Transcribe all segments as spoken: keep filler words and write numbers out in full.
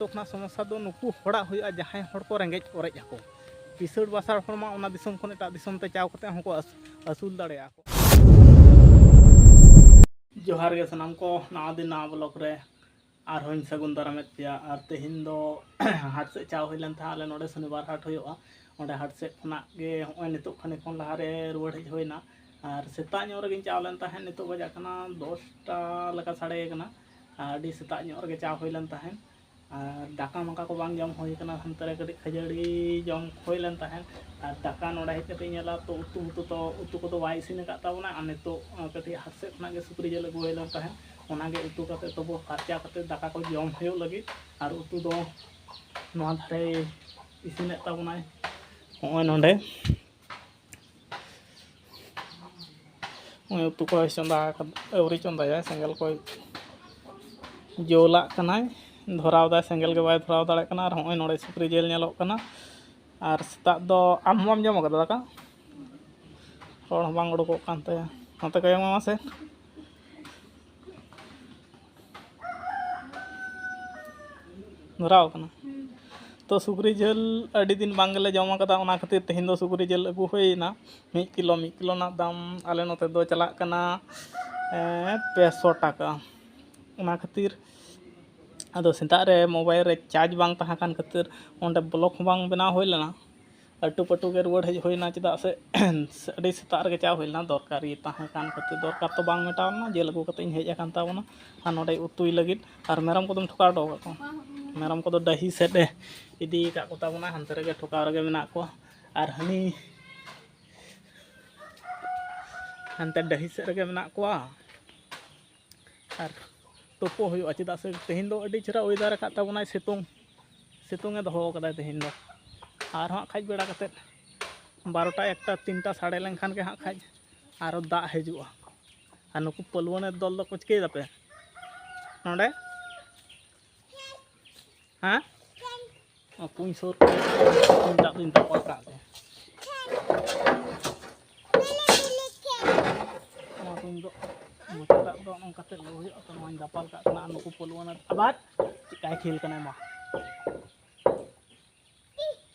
ᱡᱚᱛᱚ ᱠᱷᱚᱱᱟᱜ ᱥᱚᱢᱚᱥᱥᱟ ᱫᱚ ᱱᱩᱠᱩ ᱦᱚᱲᱟᱜ ᱦᱩᱭᱩᱜᱼᱟ, ᱡᱟᱦᱟᱸᱭ ᱦᱚᱲ ᱠᱚ ᱨᱮᱸᱜᱮᱡ ᱚᱨᱮᱡ ᱟᱠᱚ᱾ ᱠᱤᱥᱟᱹᱬ ᱵᱟᱥᱟᱲ ᱦᱚᱲ ᱢᱟ ᱚᱱᱟ ᱫᱤᱥᱚᱢ ᱠᱷᱚᱱ ᱮᱴᱟᱜ ᱫᱤᱥᱚᱢ ᱛᱮ ᱪᱟᱣ ᱠᱟᱛᱮ ᱦᱚᱸᱠᱚ ᱟᱹᱥ-, ᱟᱹᱥᱩᱞ ᱫᱟᱲᱮᱭᱟᱜᱼᱟ ᱠᱚ᱾ ᱡᱚᱦᱟᱨ ᱜᱮ ᱥᱟᱱᱟᱢ ᱠᱚ, ᱱᱟᱣᱟ ᱫᱤᱱ ᱱᱟᱣᱟ ᱵᱞᱚᱜ ᱨᱮ ᱟᱨᱦᱚᱸᱧ ᱥᱟᱹᱜᱩᱱ ᱫᱟᱨᱟᱢᱮᱫ ᱯᱮᱭᱟ᱾ ᱟᱨ ᱛᱮᱦᱮᱧ ᱫᱚ ᱦᱟᱴ ᱥᱮᱫ ᱪᱟᱣ ᱦᱩᱭ ᱞᱮᱱ ᱛᱟᱦᱮᱸᱫ, ᱟᱞᱮ ᱱᱚᱰᱮ ᱥᱚᱱᱤᱵᱟᱨ ᱦᱟᱴ ᱦᱩᱭᱩᱜᱼᱟ, ᱚᱸᱰᱮ ᱦᱟᱴ ᱥᱮᱫ ᱠᱷᱚᱱᱟᱜ ᱜᱮ ᱦᱚᱸᱜᱼᱚᱭ ᱱᱤᱛᱚᱜ ᱠᱷᱟᱱᱮᱠ ᱠᱷᱚᱱ ᱞᱟᱦᱟᱨᱮ ᱨᱩᱣᱟᱹᱲ ᱦᱮᱡ ᱦᱩᱭᱱᱟ᱾ ᱟᱨ ᱥᱮᱛᱟᱜ ᱧᱚᱜ ᱨᱮᱜᱮᱧ ᱪᱟᱣ ᱞᱮᱱ ᱛᱟᱦᱮᱸᱫ, ᱱᱤᱛᱚᱜ ᱵᱟᱡᱟᱜ ᱠᱟᱱᱟ ᱫᱚᱥᱴᱟ ᱞᱮᱠᱟ ᱥᱟᱰᱮ ᱠᱟᱱᱟ᱾ ᱟᱹᱰᱤ ᱥᱮᱛᱟᱜ ᱧᱚᱜ ᱨᱮᱜᱮ ᱪᱟᱣ ᱦᱩᱭ ᱞᱮᱱ ᱛᱟᱦᱮᱸᱫ᱾ ᱟᱨ ᱫᱟᱠᱟ ᱢᱟᱠᱟ ᱠᱚ ᱵᱟᱝ ᱡᱚᱢ ᱦᱩᱭ ᱠᱟᱱᱟ, ᱦᱟᱱᱛᱮ ᱨᱮ ᱠᱟᱹᱴᱤᱡ ᱠᱷᱟᱹᱡᱟᱹᱲᱤ ᱡᱚᱢ ᱦᱩᱭ ᱞᱮᱱ ᱛᱟᱦᱮᱸᱫ᱾ ᱟᱨ ᱫᱟᱠᱟ ᱱᱚᱰᱮ ᱦᱮᱡ ᱠᱟᱛᱮ ᱤᱧ ᱧᱮᱞᱟ ᱛᱚ ᱩᱛᱩ, ᱩᱛᱩ ᱛᱚ, ᱩᱛᱩ ᱠᱚᱫᱚ ᱵᱟᱭ ᱤᱥᱤᱱ ᱟᱠᱟᱫ ᱛᱟᱵᱚᱱᱟ᱾ ᱟᱨ ᱱᱤᱛᱚᱜ ᱠᱟᱹᱴᱤᱡ ᱦᱟᱴ ᱥᱮᱫ ᱠᱷᱚᱱᱟᱜ ᱜᱮ ᱥᱩᱠᱨᱤ ᱡᱤᱞ ᱟᱹᱜᱩ ᱦᱩᱭ ᱞᱮᱱ ᱛᱟᱦᱮᱸᱫ, ᱚᱱᱟᱜᱮ ᱩᱛᱩ ᱠᱟᱛᱮ ᱛᱚᱵᱚ ᱯᱷᱟᱨᱪᱟ ᱠᱟᱛᱮ ᱫᱟᱠᱟ ᱠᱚ ᱡᱚᱢ ᱦᱩᱭᱩᱜ ᱞᱟᱹᱜᱤᱫ᱾ ᱟᱨ ᱩᱛᱩ ᱫᱚ ᱱᱚᱣᱟ ᱫᱷᱟᱨᱮ ᱤᱥᱤᱱᱮᱫ ᱛᱟᱵᱚᱱᱟᱭ, ᱱᱚᱜᱼᱚᱭ ᱱᱚᱰᱮ᱾ ᱱᱚᱜᱼᱚᱭ ᱩᱛᱩ ᱠᱚᱭ ᱪᱚᱸᱫᱟ ᱟᱠᱟᱫ, ᱟᱹᱣᱨᱤ ᱪᱚᱸᱫᱟᱭᱟ, ᱥᱮᱸᱜᱮᱞ ᱠᱚᱭ ᱡᱩᱞᱟᱜ ᱠᱟᱱᱟᱭ, ᱫᱷᱚᱨᱟᱣ ᱫᱟᱭ, ᱥᱮᱸᱜᱮᱞ ᱜᱮ ᱵᱟᱭ ᱫᱷᱚᱨᱟᱣ ᱫᱟᱲᱮᱭᱟᱜ ᱠᱟᱱᱟ᱾ ᱟᱨ ᱦᱚᱸᱜᱼᱚᱭ ᱱᱚᱰᱮ ᱥᱩᱠᱨᱤ ᱡᱤᱞ ᱧᱮᱞᱚᱜ ᱠᱟᱱᱟ᱾ ᱟᱨ ᱥᱮᱛᱟᱜ ᱫᱚ ᱟᱢ ᱦᱚᱸ ᱵᱟᱢ ᱡᱚᱢ ᱟᱠᱟᱫᱟ ᱫᱟᱠᱟ? ᱨᱚᱲ ᱦᱚᱸ ᱵᱟᱝ ᱩᱰᱩᱠᱚᱜ ᱠᱟᱱ ᱛᱟᱭᱟ᱾ ᱱᱚᱛᱮ ᱠᱚᱭᱚᱜ ᱢᱮ ᱢᱟᱥᱮ᱾ ᱫᱷᱚᱨᱟᱣ ᱠᱟᱱᱟ᱾ ᱛᱚ ᱥᱩᱠᱨᱤ ᱡᱤᱞ ᱟᱹᱰᱤ ᱫᱤᱱ ᱵᱟᱝ ᱜᱮᱞᱮ ᱡᱚᱢ ᱟᱠᱟᱫᱟ, ᱚᱱᱟ ᱠᱷᱟᱹᱛᱤᱨ ᱛᱮᱦᱮᱧ ᱫᱚ ᱥᱩᱠᱨᱤ ᱡᱤᱞ ᱟᱹᱜᱩ ᱦᱩᱭᱮᱱᱟ᱾ ᱢᱤᱫ ᱠᱤᱞᱳ, ᱢᱤᱫ ᱠᱤᱞᱳ ᱨᱮᱱᱟᱜ ᱫᱟᱢ ᱟᱞᱮ ᱱᱚᱛᱮ ᱫᱚ ᱪᱟᱞᱟᱜ ᱠᱟᱱᱟ, ᱮᱸ, ᱯᱮ ᱥᱚ ᱴᱟᱠᱟ᱾ ᱚᱱᱟ ᱠᱷᱟᱹᱛᱤᱨ ᱟᱫᱚ ᱥᱮᱛᱟᱜ ᱨᱮ ᱢᱳᱵᱟᱭᱤᱞ ᱨᱮ ᱪᱟᱨᱡᱽ ᱵᱟᱝ ᱛᱟᱦᱮᱸ ᱠᱟᱱ ᱠᱷᱟᱹᱛᱤᱨ ᱚᱸᱰᱮ ᱵᱞᱚᱜ ᱦᱚᱸ ᱵᱟᱝ ᱵᱮᱱᱟᱣ ᱦᱩᱭ ᱞᱮᱱᱟ᱾ ᱟᱹᱴᱩ ᱯᱟᱹᱴᱩ ᱜᱮ ᱨᱩᱣᱟᱹᱲ ᱦᱮᱡ ᱦᱩᱭᱱᱟ, ᱪᱮᱫᱟᱜ ᱥᱮ ᱟᱹᱰᱤ ᱥᱮᱛᱟᱜ ᱨᱮᱜᱮ ᱪᱟᱣ ᱦᱩᱭ ᱞᱮᱱᱟ, ᱫᱚᱨᱠᱟᱨ ᱜᱮ ᱛᱟᱦᱮᱸ ᱠᱟᱱ ᱠᱷᱟᱹᱛᱤᱨ᱾ ᱫᱚᱨᱠᱟᱨ ᱛᱚ ᱵᱟᱝ ᱢᱮᱴᱟᱣ ᱞᱮᱱᱟ, ᱡᱤᱞ ᱟᱹᱜᱩ ᱠᱟᱛᱮ ᱤᱧ ᱦᱮᱡ ᱟᱠᱟᱱ ᱛᱟᱵᱚᱱᱟ᱾ ᱟᱨ ᱱᱚᱰᱮ ᱩᱛᱩᱭ ᱞᱟᱹᱜᱤᱫ᱾ ᱟᱨ ᱢᱮᱨᱚᱢ ᱠᱚᱫᱚᱢ ᱴᱷᱚᱠᱟᱣ ᱦᱚᱴᱚ ᱟᱠᱟᱫ ᱠᱚᱣᱟ? ᱢᱮᱨᱚᱢ ᱠᱚᱫᱚ ᱰᱟᱹᱦᱤ ᱥᱮᱫ ᱮ ᱤᱫᱤ ᱟᱠᱟᱫ ᱠᱚ ᱛᱟᱵᱚᱱᱟ, ᱦᱟᱱᱛᱮ ᱨᱮᱜᱮ ᱴᱷᱚᱠᱟᱣ ᱨᱮᱜᱮ ᱢᱮᱱᱟᱜ ᱠᱚᱣᱟ᱾ ᱟᱨ ᱦᱟᱹᱱᱤ ᱦᱟᱱᱛᱮ ᱰᱟᱹᱦᱤ ᱥᱮᱫ ᱨᱮᱜᱮ ᱢᱮᱱᱟᱜ ᱠᱚᱣᱟ᱾ ᱟᱨ ᱛᱩᱯᱩ ᱦᱩᱭᱩᱜᱼᱟ, ᱪᱮᱫᱟᱜ ᱥᱮ ᱛᱮᱦᱮᱧ ᱫᱚ ᱟᱹᱰᱤ ᱪᱮᱦᱨᱟ ᱚᱭᱮᱫᱟᱨ ᱟᱠᱟᱫ ᱛᱟᱵᱚᱱᱟᱭ, ᱥᱤᱛᱩᱝ, ᱥᱤᱛᱩᱝ ᱮ ᱫᱚᱦᱚ ᱟᱠᱟᱫᱟᱭ ᱛᱮᱦᱮᱧ ᱫᱚ᱾ ᱟᱨ ᱦᱟᱸᱜ ᱠᱷᱟᱡ ᱵᱮᱲᱟ ᱠᱟᱛᱮᱫ ᱵᱟᱨᱚᱴᱟ, ᱮᱠᱴᱟ, ᱛᱤᱱᱴᱟ ᱥᱟᱰᱮ ᱞᱮᱱᱠᱷᱟᱱ ᱜᱮ ᱦᱟᱸᱜ ᱠᱷᱟᱡ ᱟᱨᱚ ᱫᱟᱜ ᱦᱤᱡᱩᱜᱼᱟ᱾ ᱟᱨ ᱱᱩᱠᱩ ᱯᱟᱹᱞᱣᱟᱹᱱ ᱫᱚᱞ ᱫᱚᱠᱚ ᱪᱤᱠᱟᱹᱭ ᱫᱟᱯᱮ ᱱᱚᱰᱮ? ᱦᱮᱸ? ᱚ, ᱠᱩᱧ ᱥᱩᱨ ᱠᱚᱨᱮ ᱠᱩᱧ ᱫᱟᱜ ᱫᱩᱧ ᱫᱟᱯᱟᱞ ᱠᱟᱜ ᱜᱮ᱾ ᱱᱚᱣᱟ ᱠᱩᱧ ᱫᱚ ᱢᱚᱪᱟ ᱫᱟᱜ ᱫᱚ ᱱᱚᱝᱠᱟ ᱛᱮ ᱞᱩ ᱦᱩᱭᱩᱜᱼᱟ, ᱛᱚ ᱱᱚᱣᱟᱧ ᱫᱟᱯᱟᱞ ᱠᱟᱜ ᱠᱟᱱᱟ᱾ ᱟᱨ ᱱᱩᱠᱩ ᱯᱟᱹᱞᱣᱟᱹᱱ ᱟᱵᱟᱨ ᱪᱮᱫᱠᱟᱭ ᱠᱷᱮᱞ ᱠᱟᱱᱟᱭ ᱢᱟ᱾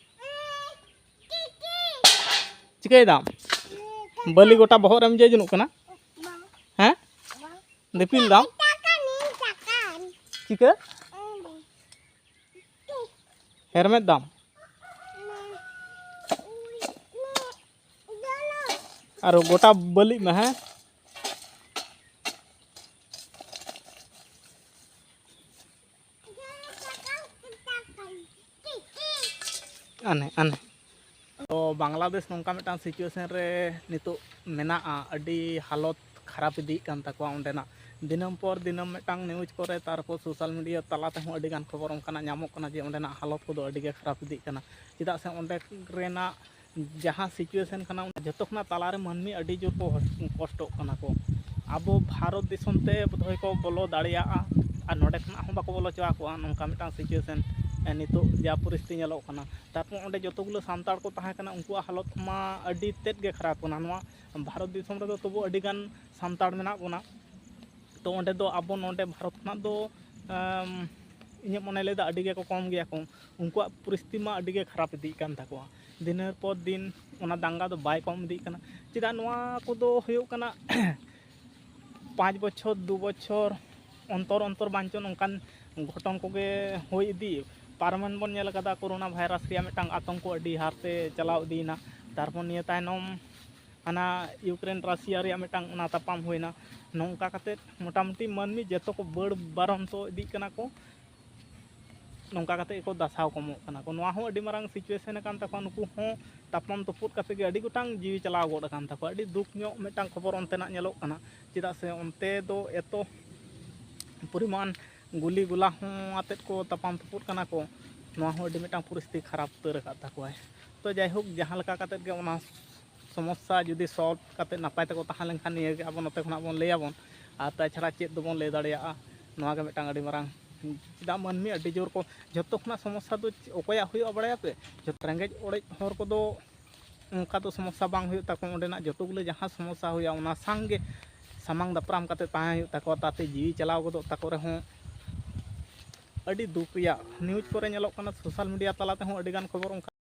ᱪᱤᱠᱟᱹᱭ ᱫᱟᱢ? ᱵᱟᱹᱞᱤ ᱜᱚᱴᱟ ᱵᱚᱦᱚᱜ ᱨᱮᱢ ᱡᱚ ᱡᱚᱱᱚᱜ ᱠᱟᱱᱟ? ᱦᱮᱸ? ᱫᱤᱯᱤᱞ ᱫᱟᱢ? ᱪᱤᱠᱟᱹ? ᱦᱮᱨᱢᱮᱫ ᱫᱟᱢ? ᱟᱨᱚ ᱜᱚᱴᱟ ᱵᱟᱹᱞᱤᱜ ᱢᱮ, ᱦᱮᱸ? ᱟᱱᱮ, ᱟᱱᱮ᱾ ᱛᱚ, ᱵᱟᱝᱞᱟᱫᱮᱥ ᱱᱚᱝᱠᱟ ᱢᱤᱫᱴᱟᱝ situation ᱨᱮ ᱱᱤᱛᱚᱜ ᱢᱮᱱᱟᱜᱼᱟ, ᱟᱹᱰᱤ ᱦᱟᱞᱚᱛ ᱠᱷᱟᱨᱟᱯ ᱤᱫᱤᱜ ᱠᱟᱱ ᱛᱟᱠᱚᱣᱟ ᱚᱸᱰᱮᱱᱟᱜ᱾ ᱫᱤᱱᱟᱹᱢ ᱯᱚᱨ ᱫᱤᱱᱟᱹᱢ ᱢᱤᱫᱴᱟᱝ news ᱠᱚᱨᱮ, ᱛᱟᱨᱯᱚᱨ social media ᱛᱟᱞᱟ ᱛᱮᱦᱚᱸ ᱟᱹᱰᱤ ᱜᱟᱱ ᱠᱷᱚᱵᱚᱨ ᱚᱱᱠᱟᱱᱟᱜ ᱧᱟᱢᱚᱜ ᱠᱟᱱᱟ ᱡᱮ ᱚᱸᱰᱮᱱᱟᱜ ᱦᱟᱞᱚᱛ ᱠᱚᱫᱚ ᱟᱹᱰᱤ ᱜᱮ ᱠᱷᱟᱨᱟᱯ ᱤᱫᱤᱜ ᱠᱟᱱᱟ᱾ ᱪᱮᱫᱟᱜ ᱥᱮ ᱚᱸᱰᱮ ᱨᱮᱱᱟᱜ ᱡᱟᱦᱟᱸ situation ᱠᱟᱱᱟ, ᱡᱚᱛᱚ ᱠᱷᱚᱱᱟᱜ ᱛᱟᱞᱟᱨᱮ ᱢᱟᱹᱱᱢᱤ ᱟᱹᱰᱤ ᱡᱳᱨ ᱠᱚ ᱠᱚᱥᱴᱚᱜ ᱠᱟᱱᱟ ᱠᱚ᱾ ᱟᱵᱚ ᱵᱷᱟᱨᱚᱛ ᱫᱤᱥᱚᱢ ᱛᱮ ᱵᱳᱫᱷᱚᱭ ᱠᱚ ᱵᱚᱞᱚ ᱫᱟᱲᱮᱭᱟᱜᱼᱟ, ᱟᱨ ᱱᱚᱸᱰᱮ ᱠᱷᱚᱱᱟᱜ ᱦᱚᱸ ᱵᱟᱠᱚ ᱵᱚᱞᱚ ᱦᱚᱪᱚ ᱟᱠᱚᱣᱟ, ᱱᱚᱝᱠᱟ ᱢᱤᱫᱴᱟᱝ situation, ᱮ, ᱱᱤᱛᱚᱜ ᱡᱟ ᱯᱚᱨᱤᱥᱛᱷᱤᱛᱤ ᱧᱮᱞᱚᱜ ᱠᱟᱱᱟ᱾ ᱛᱟᱨᱯᱚᱨ ᱚᱸᱰᱮ ᱡᱚᱛᱚ ᱜᱩᱞᱟᱹ ᱥᱟᱱᱛᱟᱲ ᱠᱚ ᱛᱟᱦᱮᱸ ᱠᱟᱱᱟ, ᱩᱱᱠᱩᱣᱟᱜ ᱦᱟᱞᱚᱛ ᱢᱟ ᱟᱹᱰᱤ ᱛᱮᱫ ᱜᱮ ᱠᱷᱟᱨᱟᱯ ᱠᱟᱱᱟ᱾ ᱱᱚᱣᱟ ᱵᱷᱟᱨᱚᱛ ᱫᱤᱥᱚᱢ ᱨᱮᱫᱚ ᱛᱚᱵᱩ ᱟᱹᱰᱤ ᱜᱟᱱ ᱥᱟᱱᱛᱟᱲ ᱢᱮᱱᱟᱜ ᱵᱚᱱᱟ, ᱛᱚ ᱚᱸᱰᱮ ᱫᱚ ᱟᱵᱚ ᱱᱚᱸᱰᱮ ᱵᱷᱟᱨᱚᱛ ᱠᱷᱚᱱᱟᱜ ᱫᱚ, ᱟᱢ, ᱤᱧᱟᱹᱜ ᱢᱚᱱᱮ ᱞᱟᱹᱭᱫᱟ ᱟᱹᱰᱤ ᱜᱮᱠᱚ ᱠᱚᱢ ᱜᱮᱭᱟ ᱠᱚ᱾ ᱩᱱᱠᱩᱣᱟᱜ ᱯᱚᱨᱤᱥᱛᱷᱤᱛᱤ ᱢᱟ ᱟᱹᱰᱤ ᱜᱮ ᱠᱷᱟᱨᱟᱯ ᱤᱫᱤᱜ ᱠᱟᱱ ᱛᱟᱠᱚᱣᱟ᱾ ᱫᱤᱱᱮᱨ ᱯᱚᱨ ᱫᱤᱱ ᱚᱱᱟ ᱫᱟᱝᱜᱟ ᱫᱚ ᱵᱟᱭ ᱠᱚᱢ ᱤᱫᱤᱜ ᱠᱟᱱᱟ᱾ ᱪᱮᱫᱟᱜ ᱱᱚᱣᱟ ᱠᱚᱫᱚ ᱦᱩᱭᱩᱜ ᱠᱟᱱᱟ ᱯᱟᱸᱪ ᱵᱚᱪᱷᱚᱨ, ᱫᱩ ᱵᱚᱪᱷᱚᱨ ᱚᱱᱛᱚᱨ ᱚᱱᱛᱚᱨ ᱵᱟᱝᱪᱚ ᱱᱚᱝᱠᱟᱱ ᱜᱷᱚᱴᱚᱱ ᱠᱚᱜᱮ ᱦᱩᱭ ᱤᱫᱤ᱾ ᱯᱟᱨᱚᱢᱮᱱ ᱵᱚᱱ ᱧᱮᱞ ᱠᱟᱫᱟ ᱠᱳᱨᱳᱱᱟ ᱵᱷᱟᱭᱨᱟᱥ ᱨᱮᱭᱟᱜ ᱢᱤᱫᱴᱟᱝ ᱟᱛᱚᱝᱠᱚ ᱟᱹᱰᱤ ᱦᱟᱨᱛᱮ ᱪᱟᱞᱟᱣ ᱤᱫᱤᱭᱮᱱᱟ᱾ ᱛᱟᱨᱯᱚᱨ ᱱᱤᱭᱟᱹ ᱛᱟᱭᱱᱚᱢ ᱦᱟᱱᱟ ᱤᱭᱩᱠᱨᱮᱱ ᱨᱟᱥᱤᱭᱟ ᱨᱮᱭᱟᱜ ᱢᱤᱫᱴᱟᱝ ᱚᱱᱟ ᱛᱟᱯᱟᱢ ᱦᱩᱭᱱᱟ᱾ ᱱᱚᱝᱠᱟ ᱠᱟᱛᱮᱫ ᱢᱚᱴᱟᱢᱩᱴᱤ ᱢᱟᱹᱱᱢᱤ ᱡᱚᱛᱚ ᱠᱚ ᱵᱟᱹᱲ ᱵᱟᱨᱚᱱᱛᱚ ᱤᱫᱤᱜ ᱠᱟᱱᱟ ᱠᱚ, ᱱᱚᱝᱠᱟ ᱠᱟᱛᱮᱫ ᱜᱮᱠᱚ ᱫᱟᱥᱟᱣ ᱠᱚᱢᱚᱜ ᱠᱟᱱᱟ ᱠᱚ᱾ ᱱᱚᱣᱟ ᱦᱚᱸ ᱟᱹᱰᱤ ᱢᱟᱨᱟᱝ situation ᱟᱠᱟᱱ ᱛᱟᱠᱚᱣᱟ᱾ ᱱᱩᱠᱩ ᱦᱚᱸ ᱛᱟᱯᱟᱢ ᱛᱩᱯᱩᱫ ᱠᱟᱛᱮᱫ ᱜᱮ ᱟᱹᱰᱤ ᱜᱚᱴᱟᱝ ᱡᱤᱣᱤ ᱪᱟᱞᱟᱣ ᱜᱚᱫ ᱟᱠᱟᱱ ᱛᱟᱠᱚᱣᱟ᱾ ᱟᱹᱰᱤ ᱫᱩᱠ ᱧᱚᱜ ᱢᱤᱫᱴᱟᱝ ᱠᱷᱚᱵᱚᱨ ᱚᱱᱛᱮᱱᱟᱜ ᱧᱮᱞᱚᱜ ᱠᱟᱱᱟ᱾ ᱪᱮᱫᱟᱜ ᱥᱮ ᱚᱱᱛᱮ ᱫᱚ ᱮᱛᱚ ᱯᱚᱨᱤᱢᱟᱱ ᱜᱩᱞᱤ ᱜᱚᱞᱟ ᱦᱚᱸ ᱟᱛᱮᱫ ᱠᱚ ᱛᱟᱯᱟᱢ ᱛᱩᱯᱩᱫ ᱠᱟᱱᱟ ᱠᱚ᱾ ᱱᱚᱣᱟ ᱦᱚᱸ ᱟᱹᱰᱤ ᱢᱤᱫᱴᱟᱝ ᱯᱚᱨᱤᱥᱛᱷᱤᱛᱤ ᱠᱷᱟᱨᱟᱯ ᱩᱛᱟᱹᱨ ᱟᱠᱟᱫ ᱛᱟᱠᱚᱣᱟᱭ᱾ ᱛᱚ ᱡᱟᱭᱦᱳᱠ, ᱡᱟᱦᱟᱸ ᱞᱮᱠᱟ ᱠᱟᱛᱮᱫ ᱜᱮ ᱚᱱᱟ ᱥᱚᱢᱚᱥᱥᱟ ᱡᱩᱫᱤ solve ᱠᱟᱛᱮᱫ ᱱᱟᱯᱟᱭ ᱛᱮᱠᱚ ᱛᱟᱦᱮᱸ ᱞᱮᱱᱠᱷᱟᱱ, ᱱᱤᱭᱟᱹ ᱜᱮ ᱟᱵᱚ ᱱᱚᱛᱮ ᱠᱷᱚᱱᱟᱜ ᱵᱚᱱ ᱞᱟᱹᱭᱟᱵᱚᱱ᱾ ᱟᱨ ᱛᱟᱪᱷᱟᱲᱟ ᱪᱮᱫ ᱫᱚᱵᱚᱱ ᱞᱟᱹᱭ ᱫᱟᱲᱮᱭᱟᱜᱼᱟ? ᱱᱚᱣᱟ ᱜᱮ ᱢᱤᱫᱴᱟᱝ ᱟᱹᱰᱤ ᱢᱟᱨᱟᱝ, ᱪᱮᱫᱟᱜ ᱢᱟᱹᱱᱢᱤ ᱟᱹᱰᱤ ᱡᱳᱨ ᱠᱚ, ᱡᱷᱚᱛᱚ ᱠᱷᱚᱱᱟᱜ ᱥᱚᱢᱚᱥᱥᱟ ᱫᱚ ᱚᱠᱚᱭᱟᱜ ᱦᱩᱭᱩᱜᱼᱟ ᱵᱟᱲᱟᱭᱟᱯᱮ? ᱡᱷᱚᱛᱚ ᱨᱮᱸᱜᱮᱡ ᱚᱲᱮᱡ ᱦᱚᱲ ᱠᱚᱫᱚ ᱚᱱᱠᱟ ᱫᱚ ᱥᱚᱢᱚᱥᱥᱟ ᱵᱟᱝ ᱦᱩᱭᱩᱜ ᱛᱟᱠᱚᱣᱟ᱾ ᱚᱸᱰᱮᱱᱟᱜ ᱡᱚᱛᱚ ᱜᱩᱞᱟᱹ ᱡᱟᱦᱟᱸ ᱥᱚᱢᱚᱥᱥᱟ ᱦᱩᱭᱩᱜᱼᱟ, ᱚᱱᱟ ᱥᱟᱝ ᱜᱮ ᱥᱟᱢᱟᱝ ᱫᱟᱯᱨᱟᱢ ᱠᱟᱛᱮ ᱛᱟᱦᱮᱸ ᱦᱩᱭᱩᱜ ᱛᱟᱠᱚᱣᱟ᱾ ᱛᱟᱛᱮ ᱡᱤᱣᱤ ᱪᱟᱞᱟᱣ ᱜᱚᱫᱚᱜ ᱛᱟᱠᱚ ᱨᱮᱦᱚᱸ ᱟᱹᱰᱤ ᱫᱩᱠ ᱨᱮᱭᱟᱜ᱾ ᱱᱤᱭᱩᱡᱽ ᱠᱚᱨᱮ ᱧᱮᱞᱚᱜ ᱠᱟᱱᱟ, ᱥᱳᱥᱟᱞ ᱢᱤᱰᱤᱭᱟ ᱛᱟᱞᱟ ᱛᱮᱦᱚᱸ ᱟᱹᱰᱤᱜᱟᱱ ᱠᱷᱚᱵᱚᱨ ᱚᱱᱠᱟ